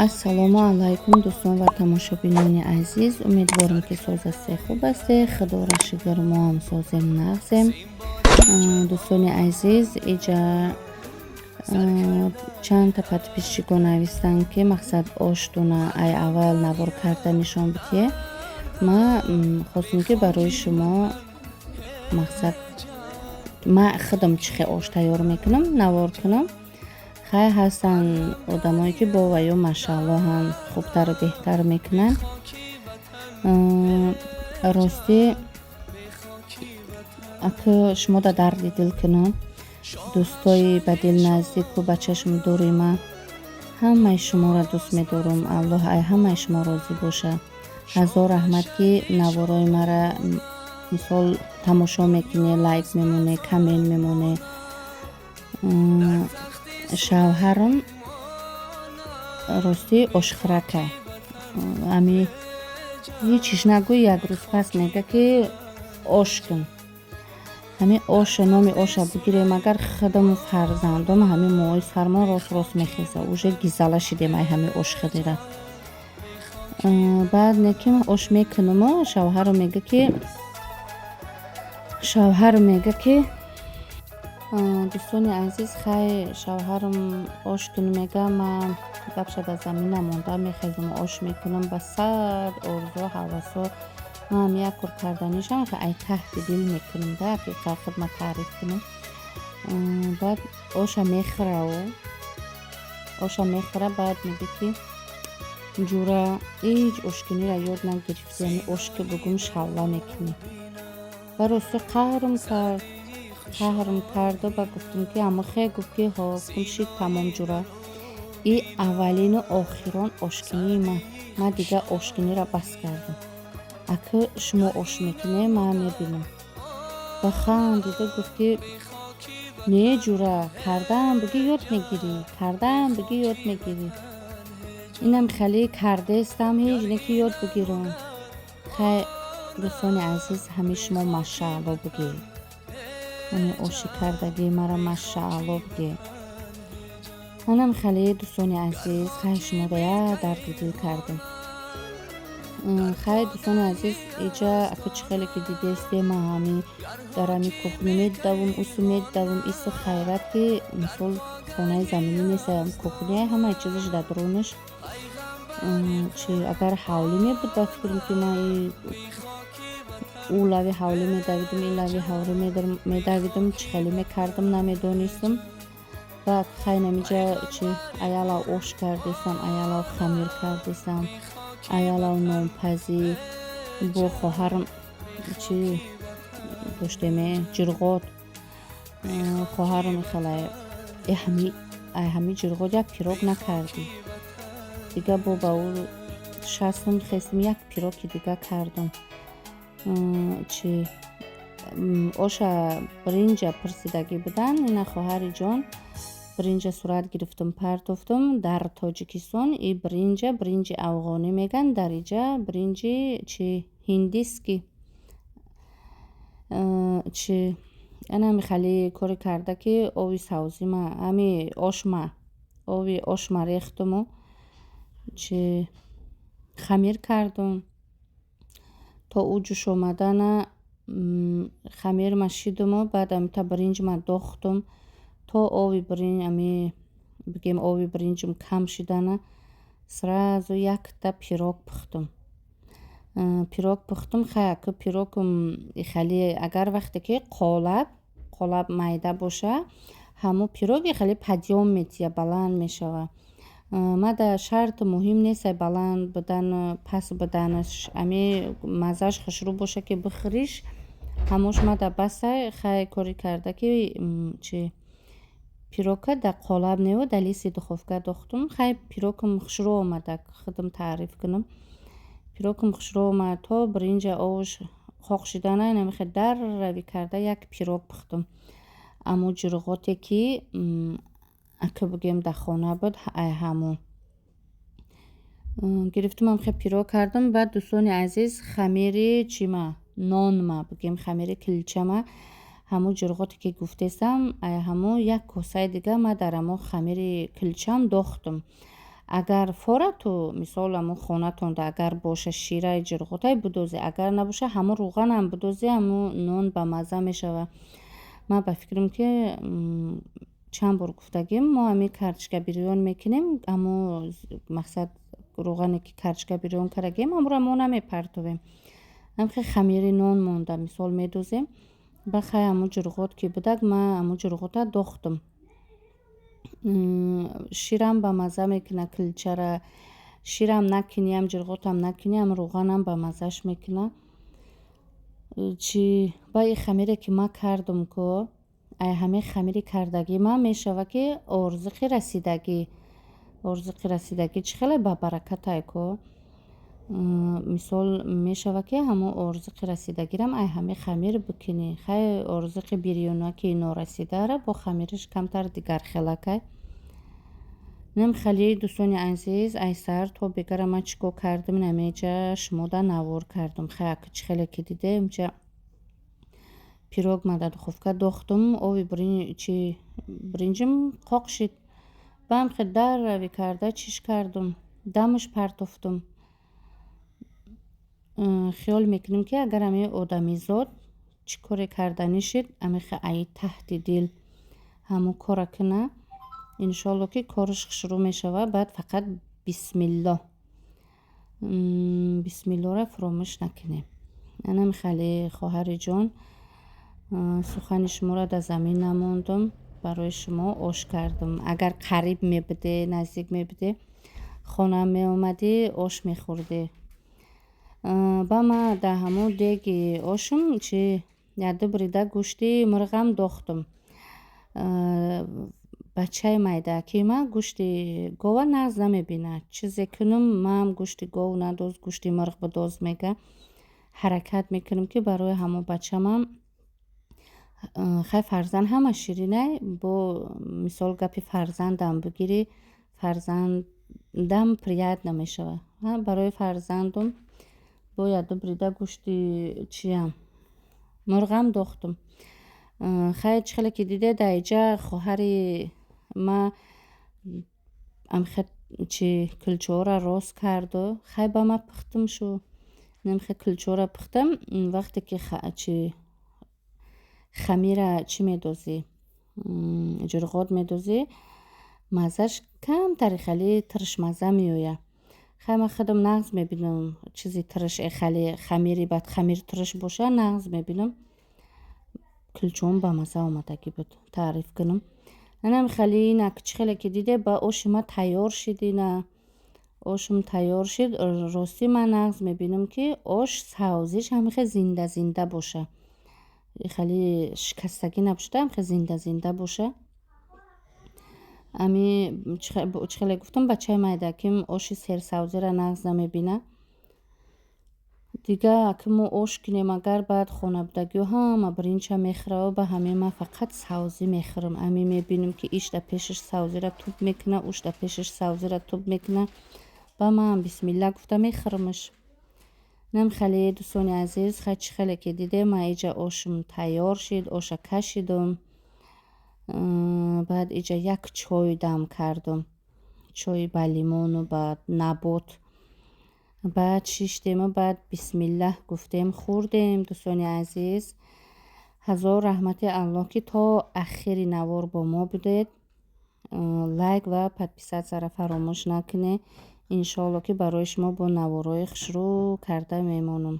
Ассалому алайкум, дӯстон ва тамошобинони азиз. Умедворам, ки соз ҳастед, хуб ҳастед. Худоро шукр, мо ҳам созем, нағзем. Дӯстони азиз, иҷа чандта подписчико навистанд, ки мақсад оштуна ай аввал навор карда нишон бидиҳе. Ма хостем, ки барои шумо мақсад ма худам чӣ хел ош тайёр мекунам, навор кунам. Хай, ҳастанд одамое, ки бо ваё, машаалло, ҳам хубтару беҳтар мекунанд. Ростӣ, аку шумо да дарди дил кунам, дӯстои ба дил наздику ба чашм дури ман, ҳамаи шуморо дӯст медорам. Аллоҳ ай ҳамаи шумо розӣ бошад. Ҳазор раҳмат, ки наворои мара мисол тамошо мекунед, лайк мемонед, коммент мемонед. Шавҳарам ростӣ ошхӯракай. Ами ҳечиш нагӯй, як рӯз пас мега, ки ош кун. Ҳамин оша, номи оша бигирем агар, худаму фарзандом ҳамин моҳои сармон рост рост мехеза. Уже гизала шидем ай ҳамин ошхӯрира. Баъд не ки ош мекунумо, шавҳарам мега, ки дӯстони азиз, хай, шавҳарам ош кун мега, ман гапша дар замин намонда, мехезам, ош мекунам ба сад орзу ҳавасо. Ман як кор карданишам, ай таҳти дил мекунам да, ҳақиқат худма таъриф кунам. Баъд оша мехӯраву оша мехӯра, баъд мега, ки ҷура, ҳеҷ ошкуниро ёд нагирифтӣ, ами ош ки бугум, шавла мекунӣ. Ба ростӣ қаҳрм кард, қаҳрм карду ба гуфтам, ки амахе. Гуфт, ки ҳо. Гуфтам: шид, тамом, ҷура, и аввалину охирон ошкунии ман. Ман дигар ошкуниро бас кардам. Ака, шумо ош мекунед, ман мебинам. Ба хандида гуфт, ки не, ҷура, кардаам бигӣ, ёд мегирӣ, кардаам бигӣ, ёд мегирӣ. Инам хеле кардестам, ҳеҷ не ки ёд бигирам. Хай, дӯстони азиз, ҳамин шумо машаалло бигӯед, ҳамин оши кардагии маро машаалло бигӯед. Манам хеле, дӯстони азиз, хай, шуморо як дарди дил кардем. Хай, дӯстони азиз, иҷа ака чӣ хеле ки дидесте, ман ҳамин дар ҳамин кухня медавам, усу медавам, ису хайрат, ки мисол хонаи заминӣ нест, кухня ҳамаи чизаш дар дарунаш. Чи агар ҳавлӣ мебуд, ба фикрам, ки ман ӯ лави ҳавлӣ медавидам, ин лави ҳавлӣ медавидам, чӣ хеле мекардам, намедонистам. Баъд хай, намиҷа чи аялав ош кардестам, аялав хамир кардестам, аялав нонпазӣ. Бо хоҳарам чи доштеме, ҷирғот. Хоҳарам хеле ҳами ҷирғот як пирог накардӣ. Дига бо ба ӯ шастам, хестам, як пироги дига кардам. Чи оша биринҷа пурсидагӣ будан, ина, хоҳари ҷон, биринҷа сурат гирифтам, партофтам. Дар Тоҷикистон и биринҷа биринҷи афғонӣ мегӯянд, дар иҷа биринҷи чи ҳиндиски чи. Анами хеле коре карда, ки ови савзима, ҳами ошма, ови ошма рехтуму чи хамир кардум. То ӯ ҷӯш омадана хамирма шидуму баъд амита биринҷма дохтум, то ови биринҷ, ами бигем, ови биринҷум кам шидана, сразу якта пирог пухтум. Пирог пухтум. Хай, аку пирогум хеле, агар вақте ки қолаб майда боша, ҳамун пироги хеле подъём метиҳад, баланд мешавад. Мада шарт муҳим нест баланд будану паст буданаш, ами маззааш хушрӯ боша, ки бихӯриш, ҳамош мада басай. Хай, коре карда, ки чи пирогка дар қолаб неву дар листи духовка дохтум. Хай, пирогам хушрӯ омада, худам таъриф кунам, пирогам хушрӯ омад. То биринҷа овш қоқ шидана, инамихел дарравӣ карда як пирог пухтум. Аммо ҷурғоте, ки ака бигӯем, дар хона буд, ай ҳамон гирифтум, ҳамихел пирог кардам. Баъд, дӯстони азиз, хамири чима, нонма, бигӯем, хамири килчама, ҳамун ҷурғоте, ки гуфтестам, ай ҳамун як косаи дига ма дар ҳамон хамири килчам дохтум. Агар форату, мисол, ҳамун хонатонда агар боша, шираи ҷирғотай будозе, агар набоша, ҳамун рӯғанам будозе, ҳамун нон бамазза мешавад. Ман ба фикрам, ки чанд бор гуфтагим, мо ҳамин картошка бирён мекунем, ҳамун, мақсад, рӯғане ки картошка бирён кардагем, ҳамонро мо намепартовем. Ҳамхел хамири нон монда, мисол, медозем. Ба хай, ҳамун ҷурғот ки будак, ман ҳамун ҷурғота дохтам. Ширам бамазза мекунад кулчара. Ширам накунӣ, ҳам ҷурғотам накунӣ, ҳам рӯғанам бамаззаш мекунад. Чи ба и хамире ки ман кардам ко, ай ҳамин хамири кардагӣ ман мешавад, ки орзиқи расидагӣ. Орзиқи расидагӣ чӣ хеле бабаракатай ко. Мисол, мешавад, ки ҳамун орзиқи расидагирам ай ҳамин хамир бикунӣ. Хай, орзиқи бирёнаки норасидаро бо хамириш камтар дигархелакай. Инам хеле, дӯстони азиз, ай саҳар то бегара ман чӣ кор кардам, инамеҷа шумода навор кардам. Хай, ака, чӣ хеле ки дидем, инҷа пирог ма дар духовка дохтам, оби чи биринҷим қоқ шид. Баъд хел даррави карда чиш кардам, дамаш партофтам. Хиёл мекунем, ки агар ҳамин одамизод чӣ коре карданӣ шид, ҳамихел ай таҳти дил ҳамун кора куна, иншоалло, ки кораш хушрӯ мешавад. Баъд фақат бисмиллоҳ, бисмиллоҳро фуромӯш накунем. Анам хеле, хоҳариҷон, сухани шуморо дар замин намондум, барои шумо ош кардам. Агар қариб мебуде, наздик мебуде, хона меомадӣ, ош мехӯрдӣ. Ба ман дар ҳамун деги ошум чи якду бурида гӯшти мурғам дохтам. Бачаи майдакии ман гӯшти гова нағз намебинад. Чизе кунам, маам гӯшти гов надоз, гӯшти мурғ бидоз, мега. Ҳаракат мекунам, ки барои ҳамон бачамам. Хай, фарзанд ҳама ширинай, бо мисол гапи фарзандам бигирӣ, фарзандам приятно мешавад. Барои фарзандум бо якду бурида гӯшти чиям мурғам дохтам. Хай, чӣ хеле ки дидед, дар иҷа хоҳари ма амхел чи кулчаҳоро рост карду, хай, ба ма пухтам шу. Намхел кулчаҳоро пухтам. Вақте ки чи хамира чӣ медозӣ, ҷурғот медозӣ, маззаш камтари хеле тиршмазза меояд. Хай, ман худам нағз мебинам чизи тирш, хеле хамири баъд хамир тирш боша, нағз мебинам. Кулчаҳом бамазза омадагӣ буд, таъриф кунам. Анам хеле инак, чӣ хеле ки диде, ба оши ма тайёр шид, ина ошум тайёр шид. Ростӣ, ман нағз мебинам, ки ош савзиш ҳамихел зинда зинда боша, хеле шикастагӣ набошада, ҳамихел зинда зинда боша. Ами чӣ хеле гуфтам, бачаи майдаким оши серсавзиро нағз намебинад. Дига аки мо ош кунем агар, баъд хонабудагиҳо ҳама биринҷа мехӯраву ба ҳамин ман фақат савзӣ мехӯрам. Ами мебинам, ки иш дар пешаш савзиро туп мекунад, уш дар пешаш савзиро туп мекунад, ба манам бисмилла гуфта мехӯрамаш. Инам хеле, дӯстони азиз, хай, чӣ хеле ки дидем, ман иҷа ошум тайёр шид, оша кашидум. Баъд иҷа як чой дам кардум, чои ба лимону ба набот. Баъд шиштему баъд бисмиллаҳ гуфтем, хӯрдем. Дӯстони азиз, ҳазор раҳмати Аллоҳ, ки то ахири навор бо мо будед. Лайк ва подписаться ро фаромӯш накунед. Иншоалло, ки барои шумо бо наворҳои хушрӯ карда мемонам.